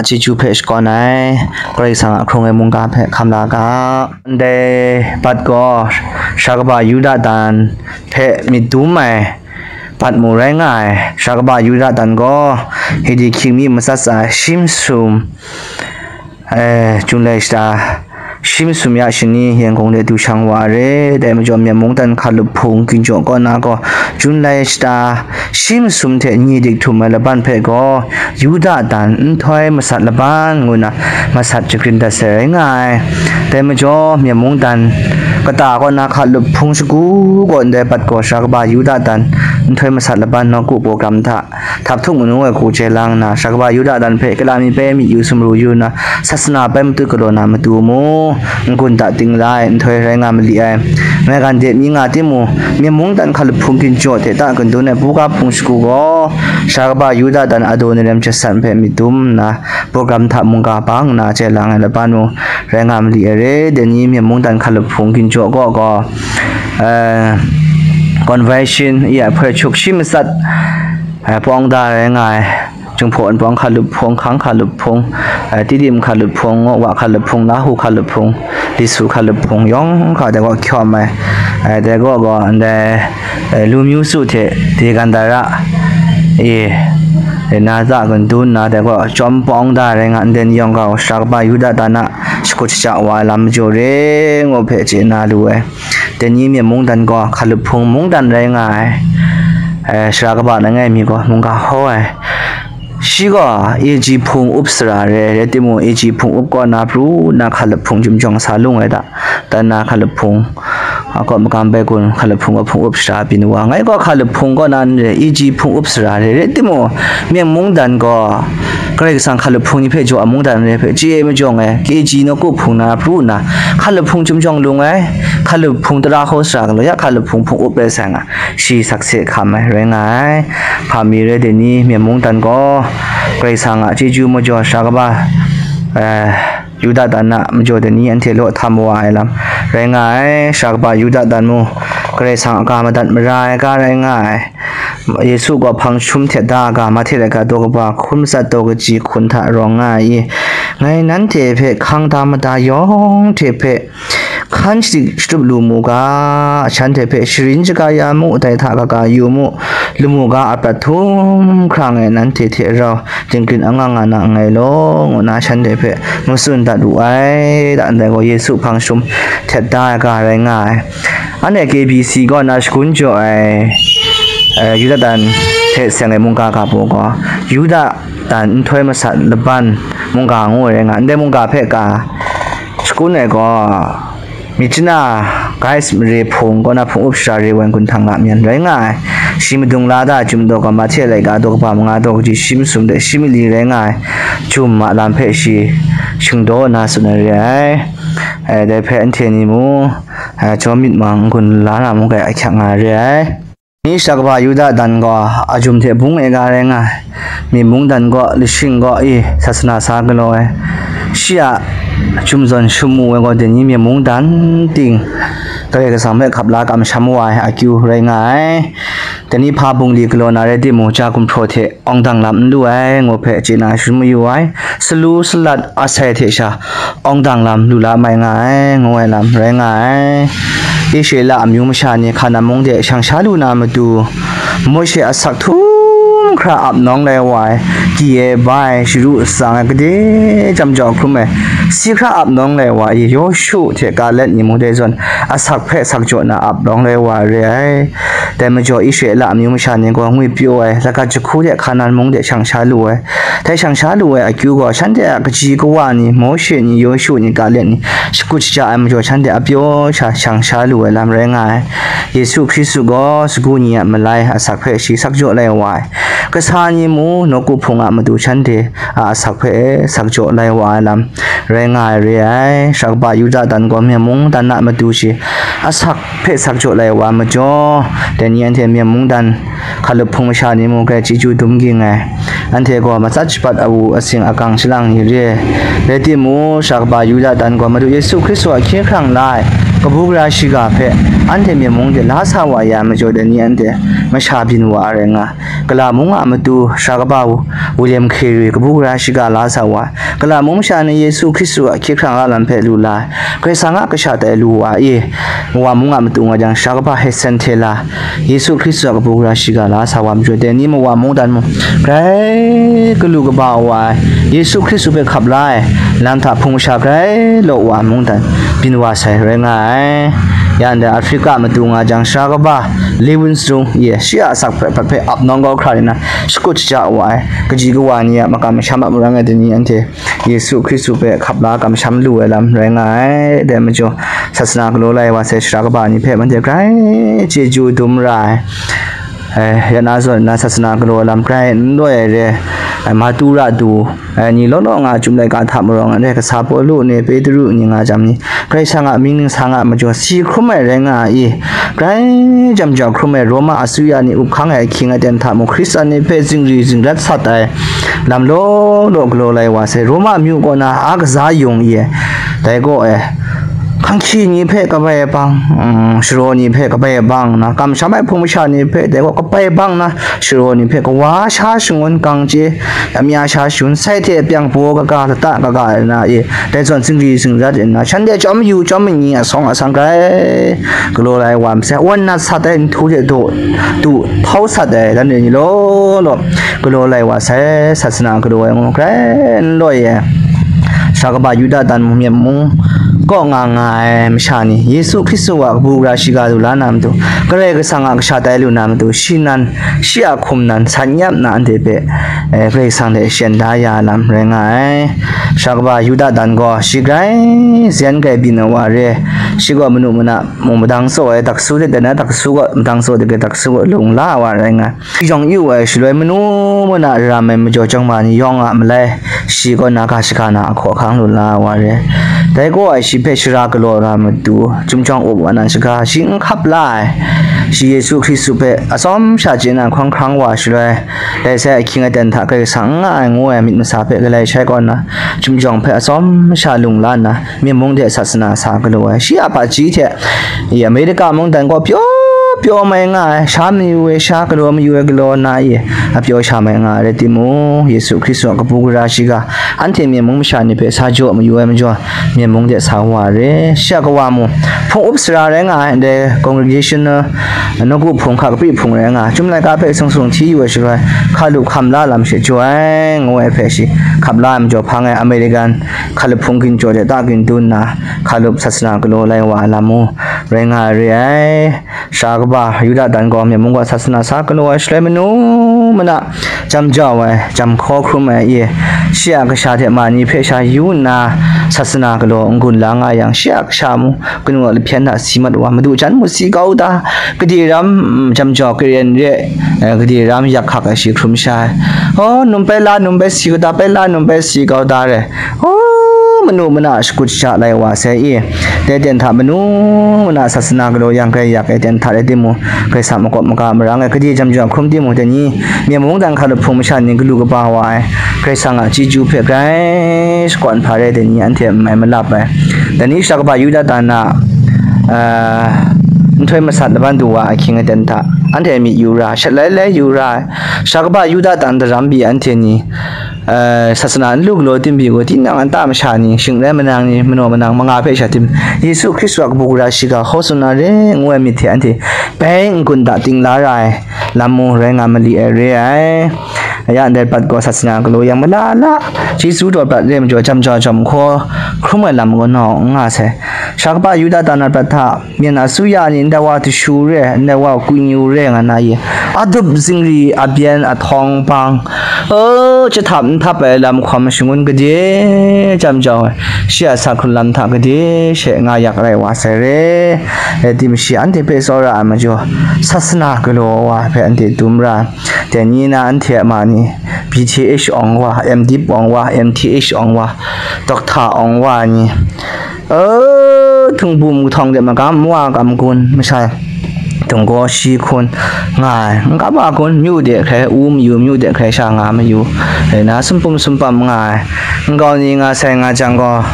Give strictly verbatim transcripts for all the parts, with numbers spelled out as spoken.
chyeju hpe shakawn ai, Karai Kasang a hkrung ai mungga hpe hkam la ga. Ndai bat gaw, Sara kaba Yuda dan hpe myit dum ai bat mung rai nga ai. Sara kaba Yuda dan gaw, Hidi hkying mi matsat tsa ai shi masum, eh, Jun lai shata, shi masum ya shani Yangon de du shang wa ai re. Dai majaw, Myen mungdan hkalup hpung ginjaw kaw na gaw, Jun lai shata, shi masum hte ni dik htum ai laban hpe gaw, Yuda dan nhtoi masat laban ngu na masat jagrin dat sai rai nga ai. Dai majaw, Myen mungdan kata kaw na hkalup hpung shagu gaw ndai bat gaw, Sara kaba Yuda dan nhtoi masat laban nawku program hta, htap htuk manu ai hku chye lang nna, Sara kaba Yuda dan hpe kala mi bai myit yu sumru yu nna, sasana bai matut galaw na matu mu, n-gun da ting la ai nhtoi rai nga mali ai. Maigan de mi nga timung, Myen mungdan hkalup hpung ginjaw hte ta gun dun ai buga hpung shagu gaw, Sara kaba Yuda dan adaw ni rem jasat hpe myit dum nna, program hta mungga bang nna chye lang ai laban mung rai nga mali ai re. Dai ni Myen mungdan hkalup hpung ginjaw kaw gaw, eh, convention, ya, hpoi chuk shi matsat, eh, pawng da rai nga ai. Jinghpaw Wunpawng hkalup hpung, Hkang hkalup hpung, eh, Tidim hkalup hpung, Wa hkalup hpung, Lahu hkalup hpung, Lisu hkalup hpung yawng hkra dai gaw hkyawm ai. Eh, dai gaw gaw ndai, eh, Lu Myu Su hte Degandara, eh, eh, na ta gun dun nna dai gaw chyawm pawng da rai nga, ndai ni yawng gaw Sara kaba Yuda dan a shakut shaja wa ai lam majaw re ngu hpe chye na lu ai. Dai ni Myen mungdan gaw hkalup hpung mungdan rai nga ai, eh, Sara kaba langai mi gaw mungga hkaw ai. Shi gaw A G hpung up sara re, rai timung, A G hpung up kaw na pru nna hkalup hpung chyum jawng sa lung ai ta, dan na hkalup hpung, a, kaw magam bai gun hkalup hpung kaw hpung up sara byin wa. Ngai gaw hkalup hpung kaw na n re, A G hpung up sara re, rai timung, Myen mungdan gaw Karai Kasang hkalup hpung ni hpe jaw a mungdan re hpe chye majaw ngai, A G nawku hpung na pru nna, hkalup hpung chyum jawng lung ai, hkalup hpung tara hkaw sara galaw ya, hkalup hpung hpung up rai sai nga, shi sakse hkam ai rai nga ai. Hpa mi re, dai ni Myen mungdan gaw Karai Kasang a chyeju majaw Sara kaba, eh, Yuda dan a majaw dai ni anhte law htam wa ai lam rai nga ai. Sara kaba Yuda dan mung Karai Kasang a ga madat mara ai ga rai nga ai. Yesu gaw hpang jahtum htet da ai ga, Mahte laika daw kaba hkun matsat daw kaji hkun hta rawng nga ai i, ngai nanhte hpe hkang da mada yawng hte hpe hkan shadik shatup lu mu ga, shanhte hpe sharin shaga ya mu, dai hta kaga yu mu, lamu ga a prat htum hkra ngai nanhte hte rau dinggrin anga nga na nngai law, ngu nna shanhte hpe matsun dat wu ai. Da ndai gaw Yesu hpang jahtum htet da ai ga rai nga ai. Anhte K B C kaw na shagun jaw ai, eh, Yuda dan hte seng ai mungga ga baw gaw, Yuda dan nhtoi masat laban mungga ngu ai rai nga, ndai mungga hpe ga shagun ai gaw, Myitkyina Guys mare hpung kaw na hpung up sara re ai wan gun hta nga myan rai nga ai. Shi madung la da ai Chyum daw ga, Mahte laika daw kaba manga daw kaji shi masum de shi mali rai nga ai. Chyum a lam hpe shi shingdaw nna tsun ai re ai. Eh, dai hpe anhte ni mung, eh, jaw myit mang n-gun la na mung kai ahkyak nga ai re ai. Ni sha kaba Yuda dan gaw a jum hte bung e ga rai nga ai. Myen mungdan gaw, lashing gaw, i, sasana sa galaw ai. Shi a jum zawn shum mu ai gaw, dai ni myen mungdan ting Karai Kasang hpe hkap la kamsham wa ai akyu rai nga ai. Dai ni hpa bungli galaw na rai timung, ja gumhpraw hte awng dang lam n lu ai, ngu hpe chye na shadawn mayu ai. Salu salat asai hte sha awng dang lam lu la mai nga ai, ngu ai lam rai nga ai. Israela amyu masha ni Hkanan mung de shang sha lu na matu, Mawshe asak htum hkra ap nawng lai wa ai, gyi ai, ba ai, sharu atsang ai, gade jam jau hkrum ai, si hkra ap nawng lai wa ai, Yawshu hte Kaleb ni mung dai zawn asak hpe sak jaw na ap nawng lai wa ai re ai. Dai majaw, Israela amyu masha ni gaw ngwi pyaw ai, lagat jahku de Hkanan mung de shang sha lu ai. Dai shang sha lu ai akyu gaw, shanhte a kaji kawa ni, Mawshe ni, Yawshu ni, Kaleb ni, shakut shaja ai majaw, shanhte a pyaw sha shang sha lu ai lam rai nga ai. Yesu Hkristu gaw sagu ni a malai asak hpe shi sak jaw lai wa ai. Kasa ni mung nawku hpung a matu shanhte a asak hpe sak jaw lai wa ai lam rai nga ai re ai. Sha kaba Yuda dan gaw myen mungdan a matu shi asak hpe sak jaw lai wa ai majaw, dai ni anhte myen mungdan hkalup hpung masha ni mung grai chyeju dum ging ai. Anhte gaw matsat shabat awu asing akang shalang ni re ai. Rai timung, sha kaba Yuda dan gaw Madu Yesu Hkristu a hkye hkrang la ai Kabu gara shiga hpe anhte myen mung de la sa wa ya majaw dai ni anhte masha byin wa ai rai nga ai. Gala mung a matu sara kaba William Carey kabu gara shiga la sa wa ai. Gala mung masha ni Yesu Hkristu a hkye hkrang la lam hpe lu la ai. Karai Kasang a kasha tai lu wa i, wa mung a matu nga jang sara kaba Hudson Taylor, Yesu Hkristu a kabu gara shiga la sa wa majaw dai ni mawa mungdan mung, grai galu kaba wa ai, Yesu Hkristu hpe hkap la ai, lam hta hpung masha grai law wa ai mungdan byin wa sai rai nga ai. Ya ndai Africa matu nga jang sara kaba Livingstone ye shi a asak hpe hpe ap nawng kau hkra ni na shakut shaja wa ai, kaji kawa ni a makam masham a marang ai dai ni anhte Yesu Hkristu hpe hkap la kamsham lu ai lam rai nga ai. Dai majaw, sasana galaw lai wa sai sara kaba ni hpe anhte grai chyeju dum ra ai. Eh, ya na zawn na sasana galaw lam grai n loi ai re, eh, Matura du, eh, ni law law nga Chyum laika hta marawng ai re, kasa Pawlu ni, Petru ni nga jam ni, Karai Kasang a mying ningsang a majaw si hkrum ai rai nga ai, grai jam jau hkrum ai Roma asuya ni up hkang ai ahkying aten hta mung, Hkristan ni hpe zingri zingrat sat ai lam law law galaw lai wa sai, Roma amyu kaw na a kaza yung i, dai gaw e, hkanghki ni hpe kabai bang, mm, sharaw ni hpe kabai bang na, kamsham ai hpung masha ni hpe dai gaw kabai bang na, sharaw ni hpe kawa sha shangun, kangchye amya sha shangun, sai hte pyang baw kaga, lata kaga ai na e, dai zawn zingri zingrat nna, shanhte chyawm mayu chyawm manyi asawng asang grai galaw lai wa masai, awan nat sat ai nhtu hte daw du hpau sat ai, dan re ni law law galaw lai wa sai, sasana galaw ai ngu grai n loi ai. Sara kaba Yuda dan mung, myit mung kaw nga nga ai masha ni, Yesu Hkristu a kabu gara shiga lu la na matu, Karai Kasang a kasha tai lu na matu, shi nan, shi a hkum nan san nyap na anhte hpe, eh, Karai Kasang hte shen da ya lam rai nga ai. Sara kaba Yuda dan gaw shi grai zen grai byin ai wa re, shi gaw manu mana mung madang tsaw ai, taksu hte dan ai taksu gaw madang tsaw de ge taksu gaw lung la ai wa rai nga ai. Shi jawng yu ai shaloi manu mana ram ai majaw chyawm ma ni yawng a malai, shi kaw na ga shaga na ahkaw ahkang lu la ai wa re. Dai gaw ai shi hpe shara galaw ra matu, Chyum jawng up wa nan shaga shi n hkap la ai. Shi Yesu Hkristu hpe atsawm sha chye na hkawng hkrang wa shaloi, dai sai ahkying aten hta Karai Kasang n nga ai ngu ai myit masa hpe galai shai kaw nna, Chyum jawng hpe atsawm sha lung la nna, myit mung de sasana sa galaw ai. Shi a hpaji hte, i Amerika mungdan gaw pyaw pyaw mai nga ai, sha mayu ai sha, galaw mayu ai galaw na i, a pyaw sha mai nga ai rai timung, Yesu Hkristu a kabu gara shiga anhte myit mung masha ni hpe sa jaw mayu ai majaw, myit mung de sa wa re. Shi a kawa mung, hpung up sara rai nga ai, ndai congregation na, nawku hpung hka kapri hpung rai nga ai, Chyum laika hpe sung sung hti yu ai shaloi, hkalup hkam la lam she jaw ai, ngu ai hpe shi hkap la ai majaw, hpang e American hkalup hpung ginjaw de ta gindun nna, hkalup sasana galaw lai wa ai lam mung rai nga ai re ai. Sara kaba Yuda dan gaw myit mung gaw sasana sa galaw ai shaloi manu mana jam jau ai, jam hkaw hkrum ai e, shi a kasha hte ma ni hpe sha yu nna, sasana galaw n-gun la nga yang, shi a kasha mung kanu a lahpyen hta si mat wa, madu jan mu si kau ta, gade ram, mm, jam jau karen re, eh, gade ram yak hkak ai shi hkrum sha ai. Oh, num bai la, num bai si kau ta, bai la, num bai si kau ta re. Oh, manu mana shakut shaja lai wa sai i, dai ten hta manu mana sasana galaw yang grai yak ai ten hta rai timung, Karai Kasang makawp maga marang ai gade jam jau hkrum timung, dai ni myit mung dan hkalup hpung masha ni galu kaba wa ai, Karai Kasang a chyeju hpe grai shakawn hpa rai, dai ni anhte n mai malap ai. Dai ni sara kaba Yuda dan a, ah, nhtoi masat laban du wa ahkying aten hta, anhte myit yu ra, shat lai lai yu ra ai. Sara kaba Yuda dan daram pyi anhte ni, eh, sasana n lu galaw tim pyi gaw, tinang a nta masha ni, shing rai manang ni, manaw manang manga hpe sha tim, Yesu Hkristu a kabu gara shiga hkaw tsun na re ngu ai myit hte anhte bai n-gun da ting la ra ai lam mung rai nga mali ai re ai. Ya ndai pat gaw sasana galaw yang malala, Yesu daw prat re majaw jam jau jam hkaw hkrum ai lam gaw nawng n nga sai. Sara kaba Yuda dan a prat hta, myen asuya ni ndai wa dashu re, ndai wa kungyu re nga na ye, adup zingri abyen ahtawng bang, o, jahtam n htap ai lam hkawm shangun gade jam jau ai, shi a sa hkrun lam hta gade she nga yak rai wa sai re. Rai tim shi anhte hpe tsawra ai majaw, sasana galaw wa hpe anhte dum ra ai. Dai ni na anhte a ma ni, B Th Awng Wa, M Div Awng Wa, M Th Awng Wa, Doctor Awng Wa ni, o, htungbum kahtawng de magam wa gam gun, masha dunggaw shi hkun nga ai, n kap a kun, myu de hkrai u mayu, myu de hkrai sha nga mayu, rai na sumpum sumpam nga ai, nkau ni nga sai nga jang gaw,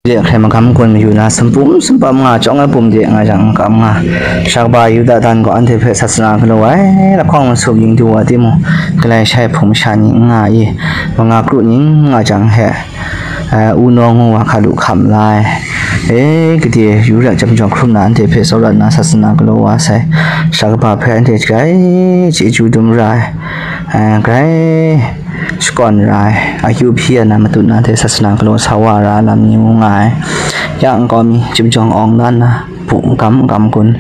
de hkrai magam gun mayu na, sumpum sumpam nga, chyawng ai pum de nga jang, n kam nga. Shabba Yuda dan gaw anhte hpe sasana galaw ai lahkawng masum ning du wa timung, galai shai hpung masha ni n nga i, manga kru ning nga jang he, eh, u nawng ngu wa hka lu hkam la ai. E, gade yu ra jam jawng hkrum na anhte hpe tsawra nna sasana galaw wa sai. Shabba hpe anhte grai chyeju dum ra ai, eh, grai shakawn ra ai, akyu hpyi ai na matut na hte sasana galaw sa wa ra ai lam ni ngu nga ai. Ya nkau mi chyum jawng awng dan na, bu n kam n kam kun,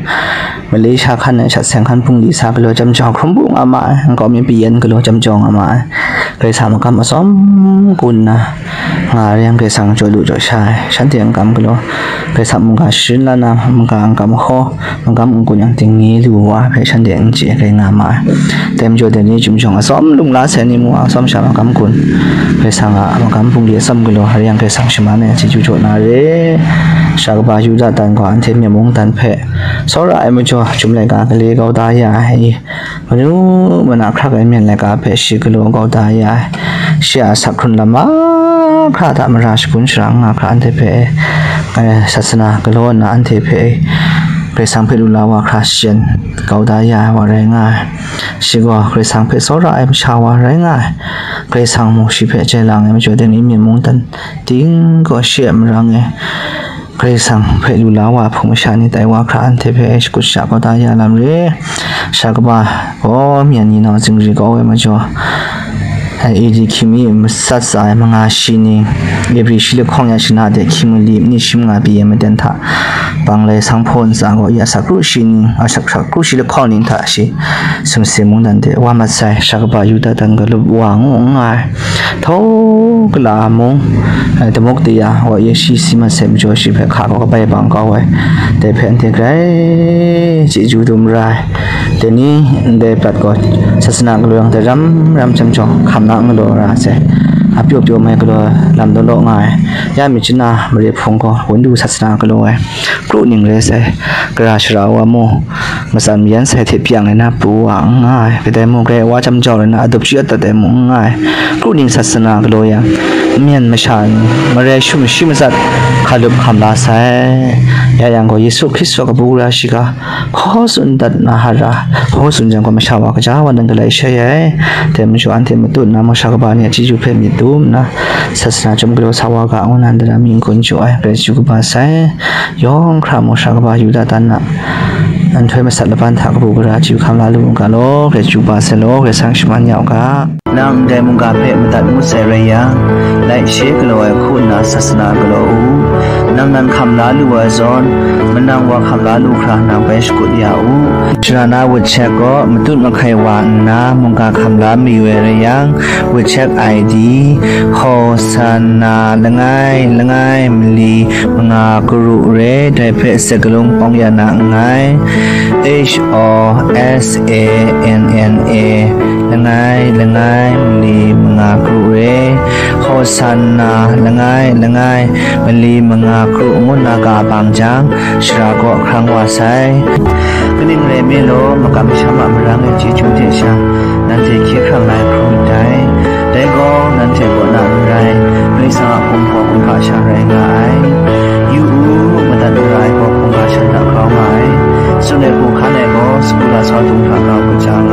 Malaysia hkan ai shat seng hkan bungli sa galaw jam jawng hkrum bu nga ma ai, nkau mi payen galaw jam jawng nga ma ai. Grai sa magam atsawm kun na, nga re yang Karai Kasang jaw lu jaw sha ai, shanhte n kam galaw, Karai Kasang mungga sharin la na, mungga n kam hkaw, magam n kun yang ting nge lu wa hpe shanhte n chye ai, grai nga ma ai. Dai majaw dai ni chyum jawng atsawm lung la sai ni mu, atsawm sha magam kun, Karai Kasang a magam bungli atsawm galaw, hare yang Karai Kasang shaman ai chyeju jaw na re. Shabba Yuda dan gaw anhte myen mungdan hpe tsawra ai majaw, chyum laika gale kau da ya ai, manu mana hkrak ai myen laika hpe shi galaw kau da ya ai, shi a asak hkrun lam mahkra hta mara shagun sharang nga hkra anhte hpe, eh, sasana galaw nna anhte hpe Karai Kasang hpe lu la wa hkra shajan kau da ya ai wa rai nga ai. Shi gaw Karai Kasang hpe tsawra ai masha wa rai nga ai. Karai Kasang mung shi hpe jai lang ai majaw dai ni myen mungdan ting gaw shi a marang e Karai Kasang hpe lu la wa hpung masha ni tai wa hkra anhte hpe shakut sha kau da ya lam re. Shabba gaw myen ni nau zingri kau ai majaw, A D hkying mi matsat tsa ai manga shi ning, Ebri shi lahkawng ya shana de hkying mali ni shi manga pyi ai maten hta, bang lai sanghpaw ntsa gaw ya asak kru shi ning, asak kru shi lahkawng ning hta shi sumsing mungdan de wa mat sai. Shabba Yuda dan galup wa ngu n nga ai. Htau kala mung, eh, damuk daya wa ya shi si mat sai majaw shi hpe hka gaw kabai bang kau ai. Dai hpe anhte grai chyeju dum ra ai. Dai ni ndai prat gaw sasana galaw yang dai ram ram chyam jawng hkam na n galaw ra sai. A pyaw pyaw mai galaw lam law law nga ai. Ya mi chana mare hpung gaw wundu sasana galaw ai. Kru ning rai sai. Gara shara wa mu, matsan mayan sai hte pyang ai na pru wa n nga ai. Kadai mung grai wa chyam jau rai na, adup shi atat ai mung n nga ai. Kru ning sasana galaw yang, myen masha ni marai shum shi matsat hkalup hkam la sai. Ya yang gaw Yesu Hkristu a kabu gara shiga hkaw tsun dat na hara, hkaw tsun jang gaw masha wa kaja wa nan galai shai ai. Dai majaw anhte matut na masha kaba ni a chyeju hpe myit dum nna, sasana chyum galaw sa wa ga ngu nan dara mying kun jaw ai, grai chyeju kaba sai. Yawng hkra masha kaba Yuda dan na nhtoi masat laban hta kabu gara chyeju hkam la lu u ga law, grai chyeju kaba sai law, grai sang shaman ya u ga. Nang ndai mungga hpe madat ngut sai rai yang, laishe galaw ai hku nna sasana galaw u. Nang nan hkam la lu ai zawn, manang wa hkam la lu hkra nang bai shakut ya u. Sharana wut shek gaw matut mahkai wa nna mungga hkam la mayu ai rai yang, wut shek I D, Hosanna langai langai mali manga karu re, dai hpe sakalung awng ya na nngai. H O S A N N A, langai langai mali manga karu re, Hosanna langai langai mali manga karu ngu nna ka bang jang, shara kaw hkrang wa sai. Kaning rai mi law, makam masham a marang e chyeju hte sha, nanhte hkye hkrang la ai hkrum myit dai. Dai gaw, nanhte kaw na n rai, Karai Kasang a hpung gaw hkungga sha rai nga ai. Yu u, madat mara ai gaw hkungga shan hta grau nga ai. Tsun ai hku hkan ai gaw, sagu lasau dung hta grau mat jang,